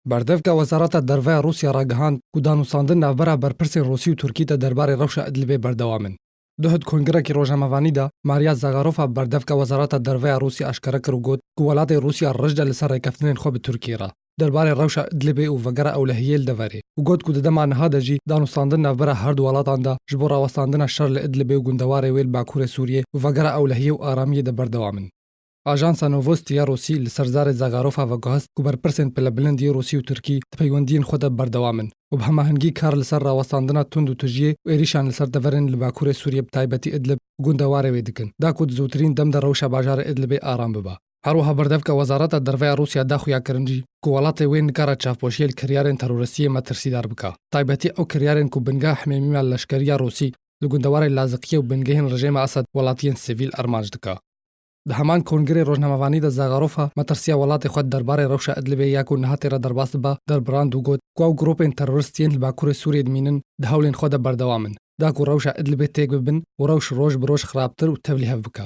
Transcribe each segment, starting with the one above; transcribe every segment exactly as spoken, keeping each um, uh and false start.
Berdevka Wezareta Derve ya Rûsya ragihand ku danûstandin navbera berpirsên Rûsî û Tirkî de derbarê rewşa Idlibê berdewam in. Duhut kongirekî rojnamevanî de Maria Zagarofa, berdevka Wezareta Derve ya Rûsya, aşkere kir û got ku welatê Rûsya rijd e li ser rêkeftinên xwe bi Tirkiyê re derbarê rewşa Idlibê û vegera ewlehiyê li deverê, û got ku di dema niha de jî danûstandin navbera her du welatan de ji bo rawestandina şer li Idlibê û gundewarê wê li bakurê Sûriyê û vegera ewlehiyê û aramiyê de berdewam in. Ajansa Novosti ya Rûsî li ser zarê Zagarofa veguhest ku berpirsên pilebilind yê Rûsî û Tirkî di peywendiyên xwe de berdewam in û bi hemahengî kar li ser rawestandina tund û tijiyê û êrîşan li ser deverên li bakurê Sûriyê, bi taybetî Idlib û gundewarê wê dikin, da ku di zûtirîn dem de rewşa bajarê Idlibê aram bibe. Her wiha berdevka Wezareta Derve ya Rûsya da xuyakirin jî ku welatê wê nikare çavpoşiyê li kiryarên teroristiyê metirsîdar bike, taybetî ew kiryarên ku bingeha hemêmî ya leşkerî ya Rûsî li gundewarê Laziqiyê û bingehên rejêma Esed welatiyên sivîl armanc dike. Di heman kongirê rojnamevanî de Zagarofa metirsiya welatê xwe derbarê rewşa Idlibê ya ku niha tê re derbas dibe derbirand û got ku ew grûpên terorîst yên li bakurê Sûriyê dimînin di hewlên xwe de berdewam in, da ku rewşa Idlibê têk bibin û rewş roj bi roj xirabtir û tevlîhev bike.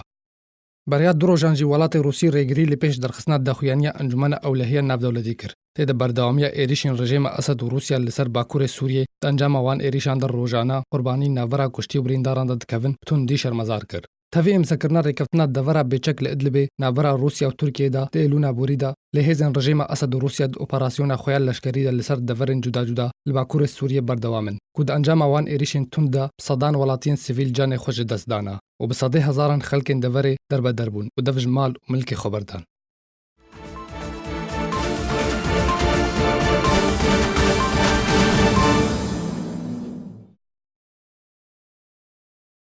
Beriya du rojan jî welatê Rûsî rêgirî li pêş derxistina daxuyaniya Encûmena Ewlehiya Navdewletî kir. Tê de berdewamiya êrîşên rejêma Esed û Rûsya li ser bakurê Sûriyê, di encama wan êrîşan de rojane qurbanî navbera kuştî û birîndaran de dikevin, bi tundî şermezar kir. Tevî îmzekirina rêkeftina devera bêçek li Idlibê navbera Rûsya û Tirkiyê de di Êlûna borî de lê hêzên rejêma Esed û Rûsya di operasyona xwe ya leşkerî de li ser deverên cuda cuda li bakurê Sûriyê berdewam in, ku di encama wan êrîşên tund de bi sedan welatiyên sivîl canê xwe ji dest dane û bi sedê hezaran xelkên deverê derbeder bûn û dev ji mal û milkê xwe berdan.